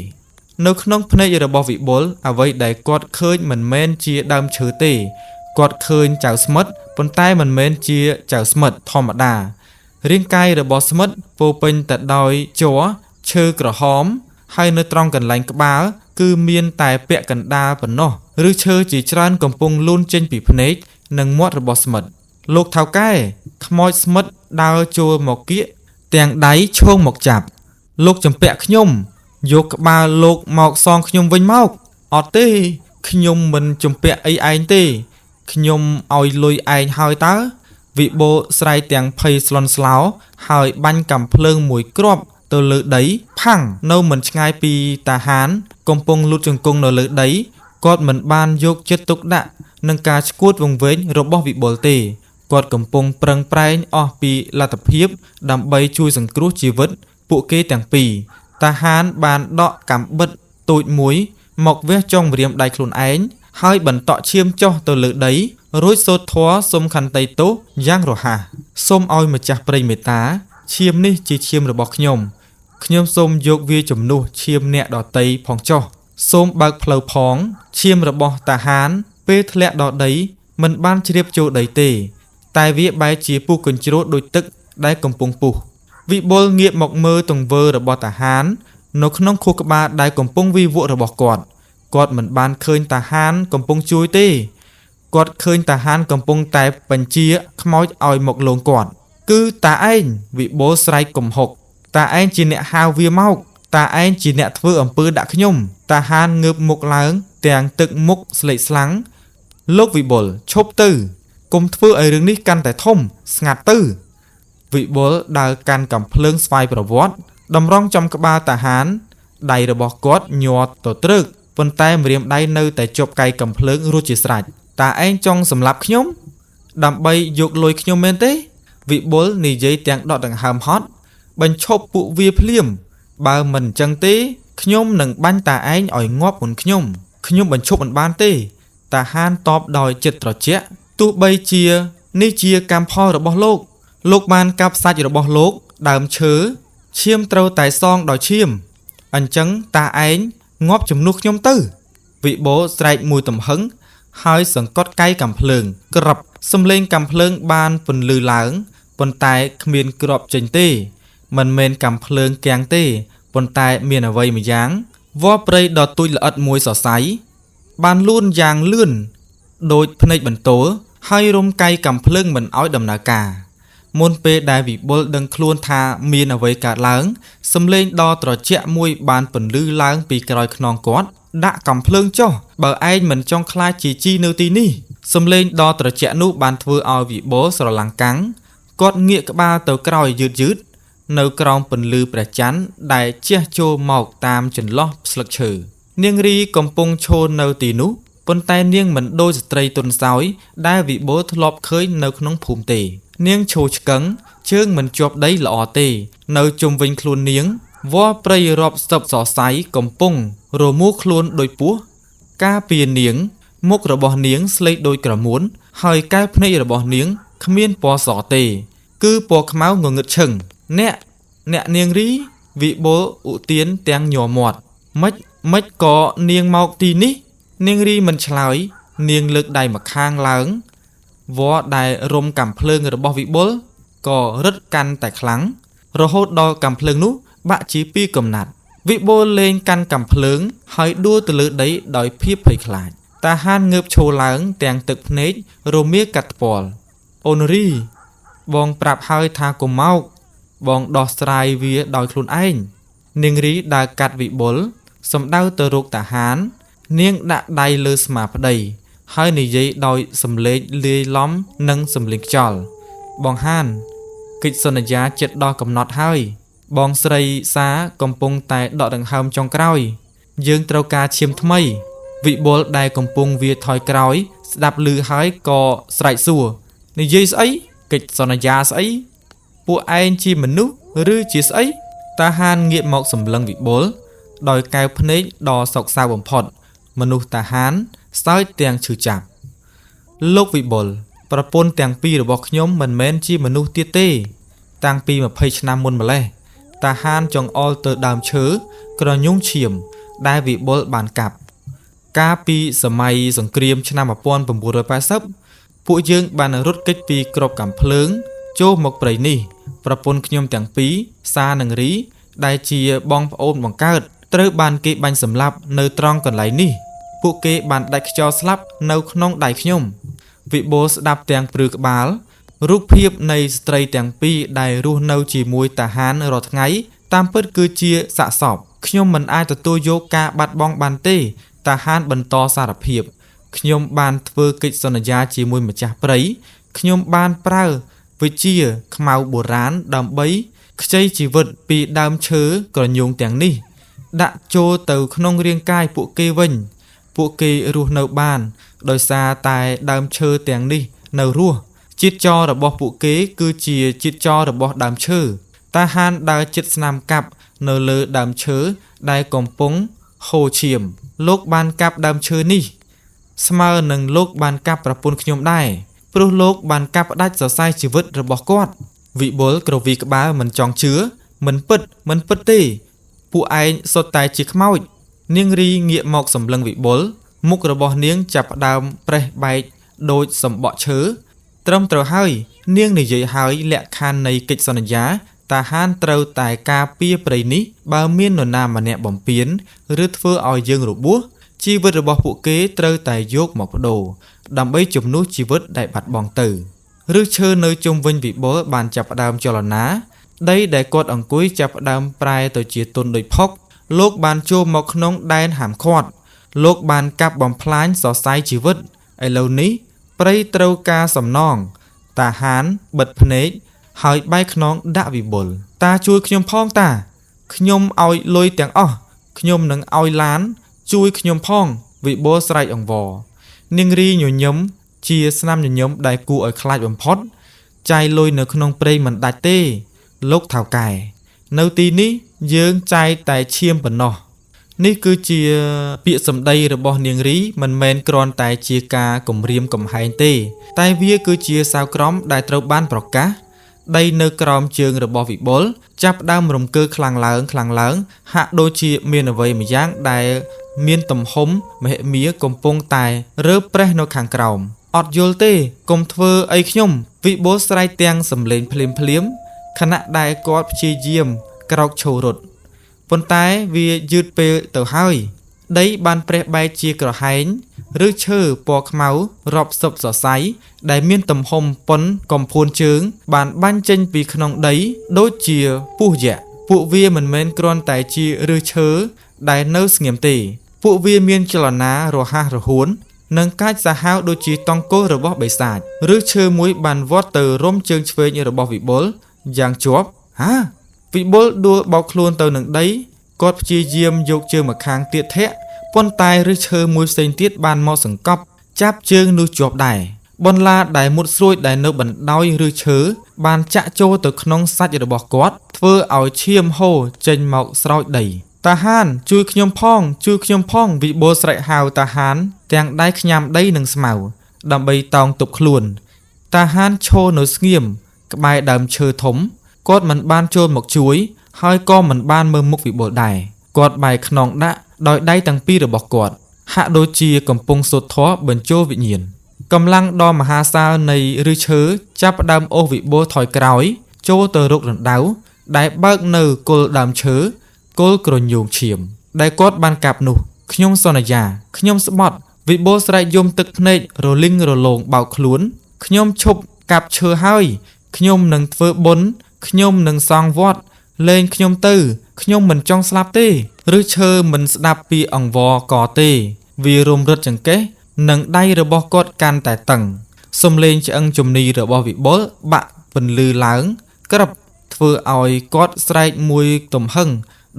នៅក្នុងភ្នែករបស់វិបុលអ្វីដែលគាត់ឃើញមិនមែនជាដើមឈើទេគាត់ឃើញចៅស្មិតប៉ុន្តែមិនមែនជាចៅស្មិតធម្មតារាងកាយរបស់ស្មិតពោពេញទៅដោយជ័រឈើក្រហមហើយនៅត្រង់កន្លែងក្បាល គឺមានតែពាក់កណ្ដាលប៉ុណ្ណោះឬឈើជាច្រើនកំពុងលូនចេញពីភ្នែកនិងមាត់របស់ស្មិតលោកថៅកែខ្មោចស្មិតដើរចូលមកគៀកទាំងដៃឈោងមកចាប់លោកចម្ពាក់ខ្ញុំយកក្បាលលោកមកសងខ្ញុំវិញមកអត់ទេខ្ញុំមិនចម្ពាក់អីឯងទេខ្ញុំឲ្យលុយឯងហើយតើវិបុលស្រែកទាំងភ័យស្លន់ស្លោហើយបាញ់កាំភ្លើងមួយគ្រាប់ទៅលើដីផាំងនៅមិនឆ្ងាយពីតាហានកំពុងលូតជង្គង់នៅលើដីគាត់មិនបានយកចិត្តទុកដាក់នឹងការឈួតវង្វេងរបស់វិបុលទេគាត់កំពុងប្រឹងប្រែងអស់ពីលទ្ធភាពដើម្បីជួយសង្គ្រោះជីវិតពួកគេទាំងពីរតាហានបានដកកាំបិតតូចមួយមកវះចុងម្រាមដៃខ្លួនឯងហើយបន្តក់ឈាមចុះទៅលើដីរួចសូត្រធម៌សុំខន្តីទោសយ៉ាងរហ័សសូមឲ្យម្ចាស់ព្រៃមេត្តាឈាមនេះជាឈាមរបស់ខ្ញុំខ្ញុំសូមយកវាជំនួសឈាមអ្នកដតីផងចុះសូមបើកផ្លូវផងឈាមរបស់តាហានពេលធ្លាក់ដល់ដីមិនបានជ្រាបចូលដីទេតែវាបែរជាពុះកញ្ជ្រោលដូចទឹកដែលកំពុងពុះវិបុលងាកមកមើលទង្វើរបស់តាហាននៅក្នុងខួរក្បាលដែលកំពុងវិវក់របស់គាត់គាត់មិនបានឃើញតាហានកំពុងជួយទេគាត់ឃើញតាហានកំពុងតែបញ្ជាខ្មោចឲ្យមកលងគាត់គឺតាឯងវិបុលស្រែកកំហុកតាឯងជាអ្នកហៅវាមកតាឯងជាអ្នកធ្វើអំពើដាក់ខ្ញុំតាហានងើបមុខឡើងទាំងទឹកមុខស្លេកស្លាំងលោកវិបុលឈប់ទៅកុំធ្វើឲ្យរឿងនេះកាន់តែធំស្ងាត់ទៅវិបុលដើរកាន់កាំភ្លើងស្វ័យប្រវត្តិតម្រង់ចំក្បាលតាហានដៃរបស់គាត់ញ័រទៅត្រើកប៉ុន្តែម្រាមដៃនៅតែជាប់កៃកាំភ្លើងរួចជាស្រេចតាឯងចង់សម្លាប់ខ្ញុំដើម្បីយកលុយខ្ញុំមែនទេវិបុលនិយាយទាំងដកដង្ហើមហត់បញ្ឈប់ពួកវាភ្លាមបើមិនអញ្ចឹងទេខ្ញុំនឹងបាញ់តាឯងឲ្យងាប់មុនខ្ញុំខ្ញុំបញ្ឈប់មិនបានទេតាហានតបដោយចិត្តត្រជាក់ទោះបីជានេះជាកម្មផលរបស់លោកលោកបានកាប់សាច់របស់លោកដើមឈើឈាមត្រូវតែសងដោយឈាមអញ្ចឹងតាឯងងាប់ជំនួសខ្ញុំទៅវិបុលស្រែកមួយទំហឹងហើយសង្កត់កៃកាំភ្លើងក្រាប់សំឡេងកាំភ្លើងបានពន្លឺឡើងប៉ុន្តែគ្មានគ្រាប់ចេញទេមិនមែនកាំភ្លើងគាំងទេប៉ុន្តែមានអ្វីម្យ៉ាងវល្លិព្រៃដ៏ទូចល្អិតមួយសរសៃបានលូនយ៉ាងលឿនដូចភ្នែកបន្ទោលហើយរុំកៃកាំភ្លើងមិនឲ្យដំណើរការមុនពេលដែលវិបុលដឹងខ្លួនថាមានអ្វីកើតឡើងសំឡេងដ៏ត្រជាក់មួយបានពន្លឺឡើងពីក្រោយខ្នងគាត់ដាក់កាំភ្លើងចុះបើឯងមិនចង់ខ្លាចជាជីនៅទីនេះសំឡេងដ៏ត្រជាក់នោះបានធ្វើឲ្យវិបុលស្រឡាំងកាំងគាត់ងាកក្បាលទៅក្រោយយឺតៗនៅក្រោមពន្លឺព្រះច័ន្ទដែលជះចូលមកតាមចន្លោះស្លឹកឈើនាងរីកំពុងឈរនៅទីនោះប៉ុន្តែនាងមិនដូចស្ត្រីទន់សោយដែលវិបុលធ្លាប់ឃើញនៅក្នុងភូមិទេនាងឈរឆ្កឹងជើងមិនជាប់ដីល្អទេនៅជុំវិញខ្លួននាងវល្លិព្រៃរាប់សិបសរសៃកំពុងរមូរខ្លួនដូចពស់ការពារនាងមុខរបស់នាងស្លេកដូចក្រមួនហើយកែវភ្នែករបស់នាងគ្មានពណ៌សទេគឺពណ៌ខ្មៅងងឹតឈឹងអ្នកនាងរីវិបុលឧទានទាំងញ័រមាត់ម៉េចក៏នាងមកទីនេះនាងរីមិនឆ្លើយនាងលើកដៃម្ខាងឡើងវល្លិដែលរុំកាំភ្លើងរបស់វិបុលក៏រឹតកាន់តែខ្លាំងរហូតដល់កាំភ្លើងនោះបាក់ជាពីរកំណាត់វិបុលលេងកាន់កាំភ្លើងហើយដួលទៅលើដីដោយភាពភ័យខ្លាចតាហានងើបឈរឡើងទាំងទឹកភ្នែករមៀលកាត់ថ្ពាល់អូនរីបងប្រាប់ហើយថាកុំមកបងដោះស្រាយវាដោយខ្លួនឯងនាងរីដើរកាត់វិបុលសំដៅទៅរកតាហាននាងដាក់ដៃលើស្មាប្តីហើយនិយាយដោយសំឡេងលាយឡំនិងសំឡេងខ្យល់បងហានកិច្ចសន្យាចិត្តដល់កំណត់ហើយបងស្រីសាកំពុងតែដកដង្ហើមចុងក្រោយយើងត្រូវការឈាមថ្មីវិបុលដែលកំពុងវាថយក្រោយស្ដាប់ឮហើយក៏ស្រែកសួរនិយាយស្អីកិច្ចសន្យាស្អីពួកឯងជាមនុស្សឬជាស្អីតាហានងាកមកសម្លឹងវិបុលដោយកែវភ្នែកដ៏សោកសៅបំផុតមនុស្សតាហានសើចទាំងឈឺចាប់លោកវិបុលប្រពន្ធទាំងពីររបស់ខ្ញុំមិនមែនជាមនុស្សទៀតទេតាំងពី20ឆ្នាំមុនម្លេះតាហានចង្អុលទៅដើមឈើក្រញូងឈាមដែលវិបុលបានកាប់កាលពីសម័យសង្គ្រាមឆ្នាំ1980ពួកយើងបានរត់គេចពីក្របកាំភ្លើងចូលមកព្រៃនេះប្រពន្ធខ្ញុំទាំងពីរសានិងរីដែលជាបងប្អូនបង្កើត ត្រូវបានគេបាញ់សម្លាប់នៅត្រង់កន្លែងនេះ ពួកគេបានដាច់ខ្យល់ស្លាប់នៅក្នុងដៃខ្ញុំ វិបុលស្ដាប់ទាំងព្រឺក្បាល រូបភាពនៃស្ត្រីទាំងពីរដែលរស់នៅជាមួយតាហានរាល់ថ្ងៃ តាមពិតគឺជាសាកសពខ្ញុំមិនអាចទទួលយកការបាត់បង់បានទេ តាហានបន្តសារភាព ខ្ញុំបានធ្វើកិច្ចសន្យាជាមួយម្ចាស់ព្រៃ ខ្ញុំបានប្រើវិជ្ជាខ្មៅបុរាណដើម្បីខ្ចីជីវិតពីដើមឈើក្រញូងទាំងនេះ ដាក់ចូលទៅក្នុងរាងកាយពួកគេវិញ ពួកគេរស់នៅបាន ដោយសារតែដើមឈើទាំងនេះនៅរស់ ជាតិចរបស់ពួកគេគឺជាជាតិចរបស់ដើមឈើ តាហានដើរជិតស្នាមកាប់នៅលើដើមឈើដែលកំពុងហូរឈាម លោកបានកាប់ដើមឈើនេះ ស្មើនឹងលោកបានកាប់ប្រពន្ធខ្ញុំដែរ ព្រោះលោកបានកាប់ផ្ដាច់សរសៃជីវិតរបស់គាត់ វិបុលក្រវីក្បាលមិនចង់ជឿ មិនពិត មិនពិតទេ ពួកឯងសុទ្ធតែជាខ្មោច នាងរីងាកមកសម្លឹងវិបុល មុខរបស់នាងចាប់ផ្ដើមប្រេះបែកដូចសម្បកឈើ ត្រឹមត្រូវហើយ នាងនិយាយហើយលក្ខខណ្ឌនៃកិច្ចសន្យា តាហានត្រូវតែការពារព្រៃនេះ បើមាននរណាម្នាក់បំពាន ឬធ្វើឲ្យយើងរបួស ជីវិតរបស់ពួកគេត្រូវតែយកមកប្ដូរ ដើម្បីជំនួសជីវិតដែលបាត់បង់ទៅ ឫសឈើនៅជុំវិញវិបុលបានចាប់ផ្ដើមចលនា ដីដែលគាត់អង្គុយចាប់ផ្ដើមប្រែទៅជាទន់ដូចផុក លោកបានចូលមកក្នុងដែនហាមឃាត់ លោកបានកាប់បំផ្លាញសរសៃជីវិត ឥឡូវនេះព្រៃត្រូវការសំណង តាហានបិទភ្នែក ហើយបែរខ្នងដាក់វិបុល តាជួយខ្ញុំផងតា ខ្ញុំឲ្យលុយទាំងអស់ ខ្ញុំនឹងឲ្យឡាន ជួយខ្ញុំផង វិបុលស្រែកអង្វរ នាងរីញញឹមជាស្នាមញញឹមដែលគួរឲ្យខ្លាចបំផុត ចាយលុយនៅក្នុងព្រៃមិនដាច់ទេ លោកថៅកែ នៅទីនេះយើងចាយតែឈាមប៉ុណ្ណោះ នេះគឺជាពាក្យសម្ដីរបស់នាងរីមិនមែនគ្រាន់តែជាការគំរាមកំហែងទេ តែវាគឺជាសាវក្រមដែលត្រូវបានប្រកាស ដីនៅក្រោមជើងរបស់វិបុលចាប់ផ្ដើមរង្គើខ្លាំងឡើងខ្លាំងឡើង ហាក់ដូចជាមានអ្វីម្យ៉ាងដែលមានទំហំមហិមាកំពុងតែរើប្រេះនៅខាងក្រោម អត់យល់ទេ កុំធ្វើអីខ្ញុំ វិបុលស្រែកទាំងសំឡេងភ្លាមភ្លាម ខណៈដែលគាត់ព្យាយាមក្រោកឈររត់ ប៉ុន្តែវាយឺតពេលទៅហើយ ដីបានប្រេះបែកជាក្រហែង ឬឈើពណ៌ខ្មៅរាប់សិបសរសៃដែលមានទំហំប៉ុនកំភួនជើង បានបាញ់ចេញពីក្នុងដីដូចជាពស់យក្ស ពួកវាមិនមែនគ្រាន់តែជាឫសឈើដែលនៅស្ងៀមទេ ពួកវាមានចលនារហ័សរហួន និងកាចសាហាវដូចជាតង្គលរបស់បិសាច ឫសឈើមួយបានវាត់ទៅរុំជើងឆ្វេងរបស់វិបុលយ៉ាងជាប់ ហា វិបុលដួលបោកខ្លួនទៅនឹងដី គាត់ព្យាយាមយកជើងម្ខាងទៀតធាក់ ប៉ុន្តែឫសឈើមួយផ្សេងទៀតបានមកសង្កប់ ចាប់ជើងនោះជាប់ដែរ បន្លាដែលមុតស្រួចដែលនៅបណ្ដោយឫសឈើបានចាក់ចូលទៅក្នុងសាច់របស់គាត់ ធ្វើឲ្យឈាមហូរចេញមកស្រោចដី តាហាន ជួយខ្ញុំផង ជួយខ្ញុំផង វិបុលស្រែកហៅតាហាន ទាំងដៃខ្ញាំដីនិងស្មៅ ដើម្បីតោងទប់ខ្លួន តាហានឈរនៅស្ងៀមក្បែរដើមឈើធំ គាត់មិនបានចូលមកជួយ ហើយក៏មិនបានមើលមុខវិបុលដែរ គាត់បែរខ្នងដាក់ដោយដៃទាំងពីររបស់គាត់ ហាក់ដូចជាកំពុងសូត្រធម៌បញ្ចូលវិញ្ញាណ កម្លាំងដ៏មហាសាលនៃឫសឈើចាប់ផ្ដើមអូសវិបុលថយក្រោយ ចូលទៅរករណ្ដៅដែលបើកនៅគល់ដើមឈើគល់ក្រញូងឈាម ដែលគាត់បានកាប់នោះ ខ្ញុំសន្យា ខ្ញុំស្បត់ វិបុលស្រែកយំទឹកភ្នែករលីងរលោងបោកខ្លួន ខ្ញុំឈប់កាប់ឈើហើយ ខ្ញុំនឹងធ្វើបុណ្យ ខ្ញុំនឹងសង់វត្ត លែងខ្ញុំទៅ ខ្ញុំមិនចង់ស្លាប់ទេ ឫសឈើមិនស្ដាប់ពីអង្វរក៏ទេ វារុំរឹតចង្កេះ និងដៃរបស់គាត់កាន់តែតឹង សំឡេងឆ្អឹងជំនីរបស់វិបុលបាក់ពន្លឺឡើង ក្រឹបធ្វើឲ្យគាត់ស្រែកមួយទំហឹង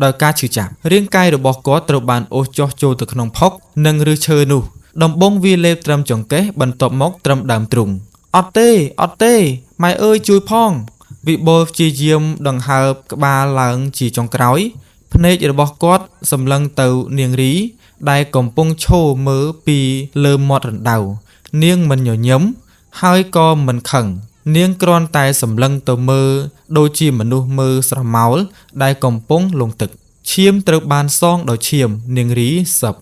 ដោយការឈឺចាប់ រាងកាយរបស់គាត់ត្រូវបានអូសចុះចូលទៅក្នុងផុក និងឫសឈើនោះ ដំបូងវាលេបត្រឹមចង្កេះ បន្ទាប់មកត្រឹមដើមទ្រូង អត់ទេ អត់ទេ ម៉ែអើយជួយផង វិបុលព្យាយាមដង្ហើបក្បាលឡើងជាចុងក្រោយ ភ្នែករបស់គាត់សម្លឹងទៅនាងរី ដែលកំពុងឈរមើលពីលើមាត់រណ្ដៅ នាងមិនញញឹម ហើយក៏មិនខឹង នាងគ្រាន់តែសម្លឹងទៅមើលដូចជាមនុស្សមើលស្រមោលដែលកំពុងលង់ទឹក ឈាមត្រូវបានសងដោយឈាម នាងរីសឹប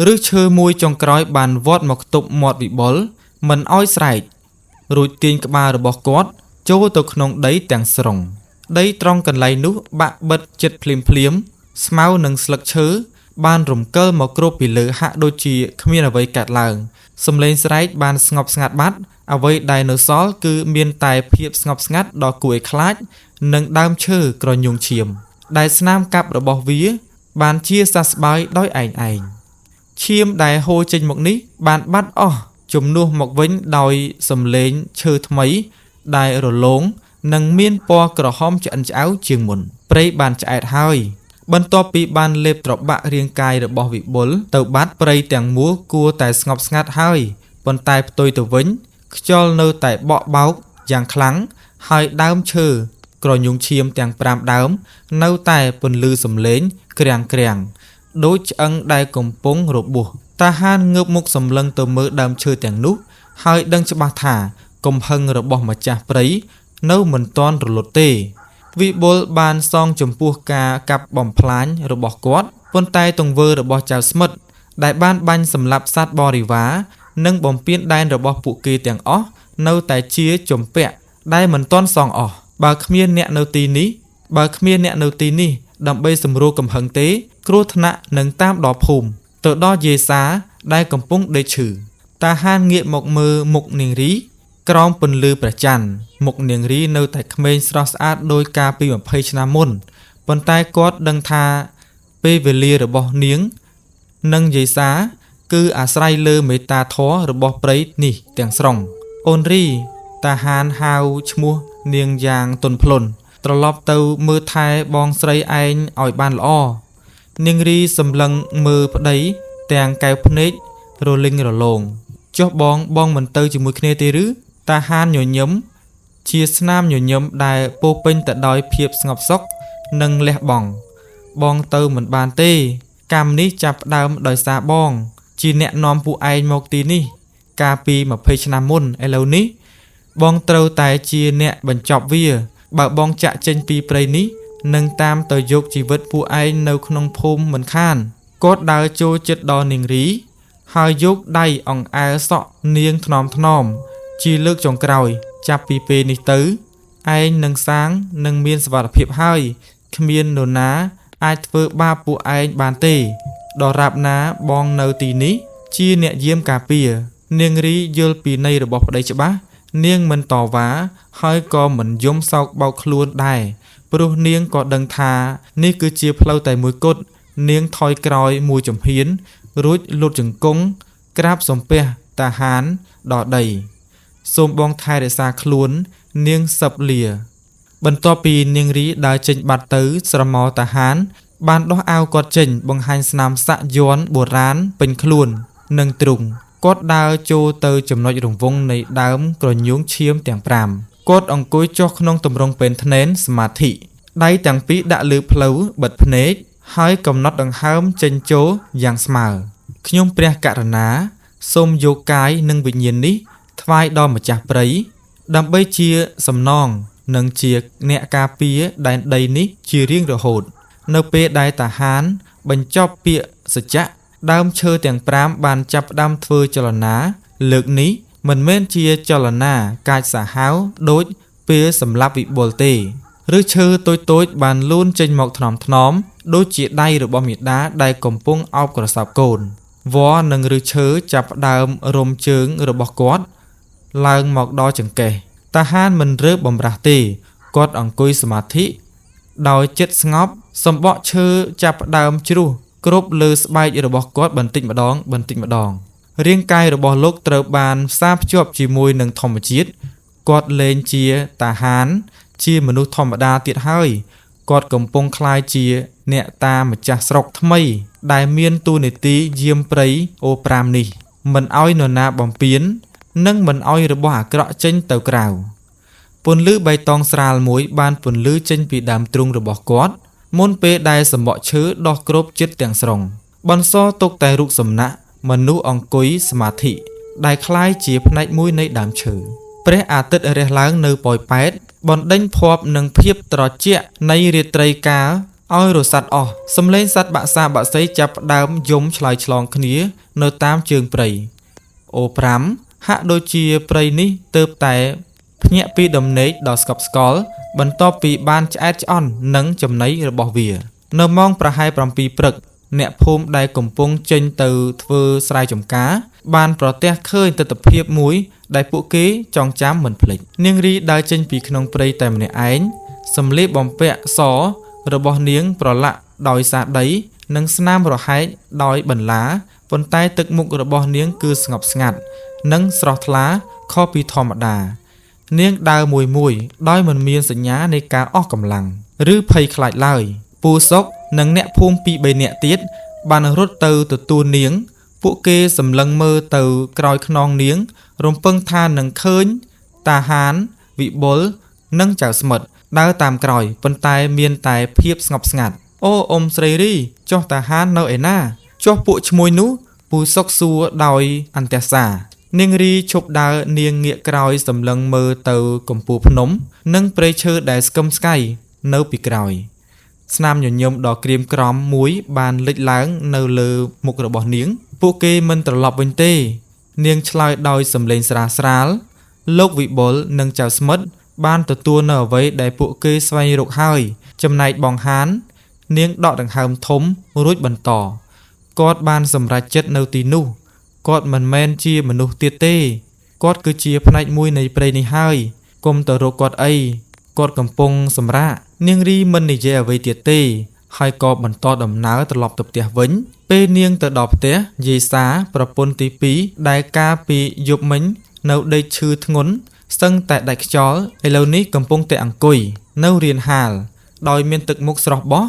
ឫសឈើមួយចុងក្រោយបានវាត់មកខ្ទប់មាត់វិបុល មិនឲ្យស្រែក រួចទាញក្បាលរបស់គាត់ចូលទៅក្នុងដីទាំងស្រុង ដីត្រង់កន្លែងនោះបាក់បិទចិត្តភ្លាមភ្លាម ស្មៅនិងស្លឹកឈើបានរំកិលមកគ្របពីលើហាក់ដូចជាគ្មានអ្វីកើតឡើង សំឡេងស្រែកបានស្ងប់ស្ងាត់បាត់ អ្វីដែលនៅសល់គឺមានតែភាពស្ងប់ស្ងាត់ដ៏គួរឲ្យខ្លាច និងដើមឈើក្រញូងឈាម ដែលស្នាមកាប់របស់វាបានជាសះស្បើយដោយឯកឯង ឈាមដែលហូរចេញមកនេះបានបាត់អស់ជំនួសមកវិញដោយសំឡេងឈើថ្មីដែលរលោងនិងមានពណ៌ក្រហមឆ្អិនឆ្អៅជាងមុន ព្រៃបានឆ្អែតហើយ បន្ទាប់ពីបានលេបត្របាក់រាងកាយរបស់វិបុលទៅបាត់ព្រៃទាំងមូលគួរតែស្ងប់ស្ងាត់ហើយប៉ុន្តែផ្ទុយទៅវិញខ្យល់នៅតែបក់បោកយ៉ាងខ្លាំងហើយដើមឈើក្រញូងឈាមទាំង5ដើមនៅតែពន្លឺសំឡេងក្រាំងក្រាំងដូចឆ្អឹងដែលកំពុងរបួសតាហានងើបមុខសម្លឹងទៅមើលដើមឈើទាំងនោះហើយដឹងច្បាស់ថាកំហឹងរបស់ម្ចាស់ព្រៃនៅមិនទាន់រលត់ទេវិបុលបានសងចំពោះការកាប់បំផ្លាញរបស់គាត់ប៉ុន្តែទង្វើរបស់ចៅស្មិតដែលបានបាញ់សម្លាប់សត្វបរិវារនិងបំពានដែនរបស់ពួកគេទាំងអស់នៅតែជាជំពាក់ដែលមិនទាន់សងអស់បើគ្មានអ្នកនៅទីនេះបើគ្មានអ្នកនៅទីនេះដើម្បីសម្រួលកំហឹងទេគ្រោះថ្នាក់នឹងតាមដល់ភូមិទៅដល់យេសាដែលកំពុងដេកឈឺតាហានងាកមកមើលមុខនាងរីក្រោមពន្លឺព្រះច័ន្ទមុខនាងរីនៅតែក្មេងស្រស់ស្អាតដោយកាលពី20ឆ្នាំមុនប៉ុន្តែគាត់ដឹងថាពេលវេលារបស់នាងនិងយាយសាគឺអាស្រ័យលើមេត្តាធម៌របស់ព្រៃនេះទាំងស្រុងអូនរីតាហានហៅឈ្មោះនាងយ៉ាងទន់ភ្លន់ត្រឡប់ទៅមើលថែបងស្រីឯងឲ្យបានល្អនាងរីសម្លឹងមើលប្តីទាំងកែវភ្នែករលីងរលោងចុះបងបងមិនទៅជាមួយគ្នាទេឬតាហានញញឹមជាស្នាមញញឹមដែលពោពេញទៅដោយភាពស្ងប់សុខនិងលះបង់បងទៅមិនបានទេកម្មនេះចាប់ផ្ដើមដោយសារបងជាអ្នកនាំពួកឯងមកទីនេះកាលពី20ឆ្នាំមុនឥឡូវនេះបងត្រូវតែជាអ្នកបញ្ចប់វាបើបងចាក់ចេញពីព្រៃនេះនឹងតាមទៅយកជីវិតពួកឯងនៅក្នុងភូមិមិនខានគាត់ដើរចូលចិត្តដល់នាងរីហើយយកដៃអង្អែលសក់នាងថ្នមថ្នមជាលើកចុងក្រោយចាប់ពីពេលនេះទៅឯងនឹងសាងនឹងមានសុវត្ថិភាពហើយគ្មាននរណាអាចធ្វើបាបពួកឯងបានទេដរាបណាបងនៅទីនេះជាអ្នកយាមការពារនាងរីយល់ពីន័យរបស់ប្តីច្បាស់នាងមិនតវ៉ាហើយក៏មិនយំសោកបោកខ្លួនដែរព្រោះនាងក៏ដឹងថានេះគឺជាផ្លូវតែមួយគត់នាងថយក្រោយមួយជំហានរួចលុតជង្គង់ក្រាបសំពះតាហានដល់ដីសូមបងថែរក្សាខ្លួននាងសឹបលាបន្ទាប់ពីនាងរីដើរចេញបាត់ទៅស្រមោលតាហានបានដោះអាវគាត់ចេញបង្ហាញស្នាមសាក់យ័ន្តបុរាណពេញខ្លួននិងទ្រូងគាត់ដើរចូលទៅចំណុចរង្វង់នៃដើមក្រញូងឈាមទាំង5គាត់អង្គុយចុះក្នុងទម្រង់ពេនធ្នេនសមាធិដៃទាំងពីរដាក់លើផ្លូវបិទភ្នែកហើយកំណត់ដង្ហើមចេញចូលយ៉ាងស្មើខ្ញុំព្រះករុណាសូមយកកាយនិងវិញ្ញាណនេះថ្វាយដល់ម្ចាស់ព្រៃដើម្បីជាសំណងនិងជាអ្នកការពារដែនដីនេះជារៀងរហូតនៅពេលដែលតាហានបញ្ចប់ពាក្យសច្ចៈដើមឈើទាំង5បានចាប់ផ្ដើមធ្វើចលនាលើកនេះមិនមែនជាចលនាកាចសាហាវដូចពេលសម្លាប់វិបុលទេឬឈើតូចៗបានលូនចេញមកថ្នមថ្នមដូចជាដៃរបស់មាតាដែលកំពុងអោបក្រសោបកូនវល្លិនិងឬឈើចាប់ផ្ដើមរុំជើងរបស់គាត់ឡើងមកដល់ចង្កេះតាហានមិនរើបម្រាស់ទេគាត់អង្គុយសមាធិដោយចិត្តស្ងប់សម្បកឈើចាប់ផ្ដើមជ្រុះគ្រប់លើស្បែករបស់គាត់បន្តិចម្ដងបន្តិចម្ដងរាងកាយរបស់លោកត្រូវបានផ្សារភ្ជាប់ជាមួយនឹងធម្មជាតិគាត់លែងជាតាហានជាមនុស្សធម្មតាទៀតហើយគាត់កំពុងក្លាយជាអ្នកតាម្ចាស់ស្រុកថ្មីដែលមានតួនាទីយាមព្រៃអូ5នេះមិនឲ្យនរណាបំពាននិងមិនឲ្យរបស់អាក្រក់ចេញទៅក្រៅពន្លឺបៃតងស្រាលមួយបានពន្លឺចេញពីដើមទ្រូងរបស់គាត់មុនពេលដែលសម្បកឈើដោះគ្របជិតទាំងស្រុងបន្សល់ទុកតែរូបសំណាកមនុស្សអង្គុយសមាធិដែលក្លាយជាផ្នែកមួយនៃដើមឈើព្រះអាទិត្យរះឡើងនៅប៉ោយប៉ែតបណ្ដេញភ័ព្វនិងភាពត្រជាក់នៃរាត្រីកាលឲ្យរសាត់អស់សំឡេងសត្វបក្សាបក្សីចាប់ផ្ដើមយំឆ្លើយឆ្លងគ្នានៅតាមជើងព្រៃអូ5ហាក់ដូចជាព្រៃនេះទើបតែភ្ញាក់ពីដំណេកដ៏ស្កប់ស្កល់បន្ទាប់ពីបានឆ្អែតឆ្អន់នឹងចំណីរបស់វា នៅម៉ោងប្រហែល7ព្រឹកអ្នកភូមិដែលកំពុងចេញទៅធ្វើស្រែចម្ការ បានប្រទះឃើញទិដ្ឋភាពមួយដែលពួកគេចងចាំមិនភ្លេចនាងរីដើរចេញពីក្នុងព្រៃតែម្នាក់ឯងសម្លៀកបំពាក់សរបស់នាងប្រឡាក់ដោយសារដី និងស្នាមរហែកដោយបន្លាប៉ុន្តែទឹកមុខរបស់នាងគឺស្ងប់ស្ងាត់ និងស្រស់ថ្លាខុសពីធម្មតា នាងដើរមួយមួយដោយមិនមានសញ្ញានៃការអស់កម្លាំងឬភ័យខ្លាចឡើយពូសុកនិងអ្នកភូមិពីរបីនាក់ទៀតបានរត់ទៅទទួលនាង ពួកគេសម្លឹងមើលទៅក្រោយខ្នងនាង រំពឹងថានឹងឃើញតាហាន វិបុលនិងចៅស្មិតដើរតាមក្រោយប៉ុន្តែមានតែភាពស្ងប់ស្ងាត់អូអ៊ំស្រីរីចុះតាហាននៅឯណាចុះពួកឈ្មួញនោះពូសុកសួរដោយអន្ទះសារនាងរីឈប់ដើរនាងងាកក្រោយសម្លឹងមើលទៅកំពូលភ្នំ និងព្រៃឈើដែលស្កឹមស្កៃនៅពីក្រោយស្នាមញញឹមដ៏ក្រៀមក្រំមួយបានលេចឡើងនៅលើមុខរបស់នាង ពួកគេមិនត្រឡប់វិញទេ នាងឆ្លើយដោយសំឡេងស្រាលស្រាលលោកវិបុលនិងចៅស្មិតបានទទួលនៅអ្វីដែលពួកគេស្វែងរកហើយ ចំណែកបងហាន នាងដកដង្ហើមធំរួចបន្តគាត់បានសម្រេចចិត្តនៅទីនោះគាត់មិនមែនជាមនុស្សទៀតទេគាត់គឺជាផ្នែកមួយនៃព្រៃនេះហើយកុំទៅរកគាត់អីគាត់កំពុងសម្រាកនាងរីមិននិយាយអ្វីទៀតទេហើយក៏បន្តដំណើរត្រឡប់ទៅផ្ទះវិញពេលនាងទៅដល់ផ្ទះយាយសាប្រពន្ធទី2ដែលកាលពីយប់មិញនៅដេកឈឺធ្ងន់សឹងតែដាច់ខ្យល់ឥឡូវនេះកំពុងតែអង្គុយនៅរៀនហាលដោយមានទឹកមុខស្រស់បោះ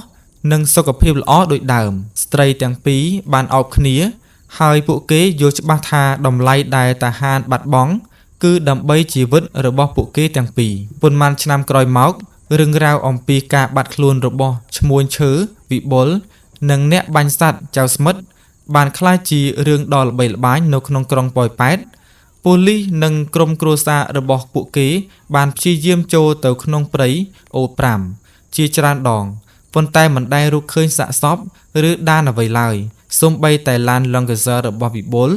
និងសុខភាពល្អដូចដើមស្ត្រីទាំងពីរបានអោបគ្នាហើយពួកគេយល់ច្បាស់ថាតម្លៃដែលតាហានបាត់បង់គឺដើម្បីជីវិតរបស់ពួកគេទាំងពីរប៉ុន្មានឆ្នាំក្រោយមករឿងរ៉ាវអំពីការបាត់ខ្លួនរបស់ឈ្មួញឈើវិបុលនិងអ្នកបាញ់សត្វចៅស្មិតបានក្លាយជារឿងដ៏ល្បីល្បាញនៅក្នុងក្រុងប៉ោយប៉ែតប៉ូលីសនិងក្រុមគ្រួសាររបស់ពួកគេបានព្យាយាមចូលទៅក្នុងព្រៃអូ5ជាច្រើនដងប៉ុន្តែមិនដែលរកឃើញសាកសពឬដានអ្វីឡើយសូម្បីតែឡាន Lancaster របស់វិបុល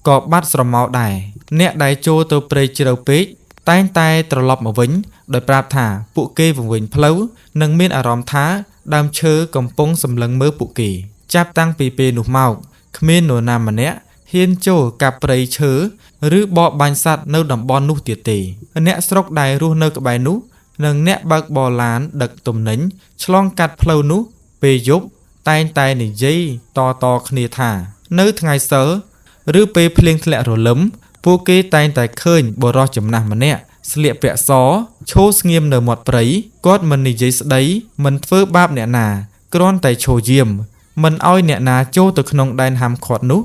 ក៏បាត់ស្រមោលដែរអ្នកដែលចូលទៅព្រៃជ្រៅពេកតែងតែត្រឡប់មកវិញដោយប្រាប់ថាពួកគេវង្វេងផ្លូវនិងមានអារម្មណ៍ថាដើមឈើកំពុងសម្លឹងមើលពួកគេចាប់តាំងពីពេលនោះមកគ្មាននរណាម្នាក់ហ៊ានចូលកាប់ព្រៃឈើឬបរបាញ់សត្វនៅតំបន់នោះទៀតទេអ្នកស្រុកដែលរស់នៅក្បែរនោះនិងអ្នកបើកបរឡានដឹកទំនិញឆ្លងកាត់ផ្លូវនោះពេលយប់តែងតែនិយាយតៗគ្នាថានៅថ្ងៃសីលឬពេលភ្លៀងធ្លាក់រលឹមពួកគេតែងតែឃើញបុរសចំណាស់ម្នាក់ស្លៀកពាក់សឈរស្ងៀមនៅមាត់ព្រៃគាត់មិននិយាយស្ដីមិនធ្វើបាបអ្នកណាគ្រាន់តែឈរយាមមិនឲ្យអ្នកណាចូលទៅក្នុងដែនហាមឃាត់នោះ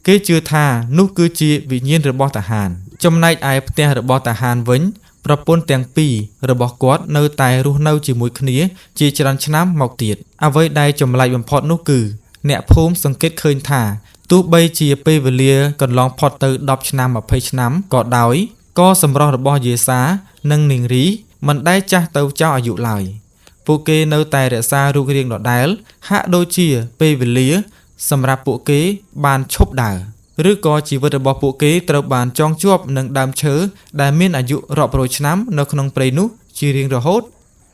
គេជឿថានោះគឺជាវិញ្ញាណរបស់តាហានចំណែកឯផ្ទះរបស់តាហានវិញប្រពន្ធទាំងពីររបស់គាត់នៅតែរស់នៅជាមួយគ្នាជាច្រើនឆ្នាំមកទៀតអ្វីដែលចម្លែកបំផុតនោះគឺអ្នកភូមិសង្កេតឃើញថាទោះបីជាពេលវេលាកន្លងផុតទៅ10ឆ្នាំ20ឆ្នាំក៏ដោយក៏សម្រស់របស់យាសានិងនាងរីមិនដែលចាស់ទៅចោលអាយុឡើយពួកគេនៅតែរក្សារូបរាងដដែលហាក់ដូចជាពេលវេលាសម្រាប់ពួកគេបានឈប់ដើរឬក៏ជីវិតរបស់ពួកគេត្រូវបានចងជាប់នឹងដើមឈើដែលមានអាយុរាប់រយឆ្នាំនៅក្នុងព្រៃនោះជារៀងរហូត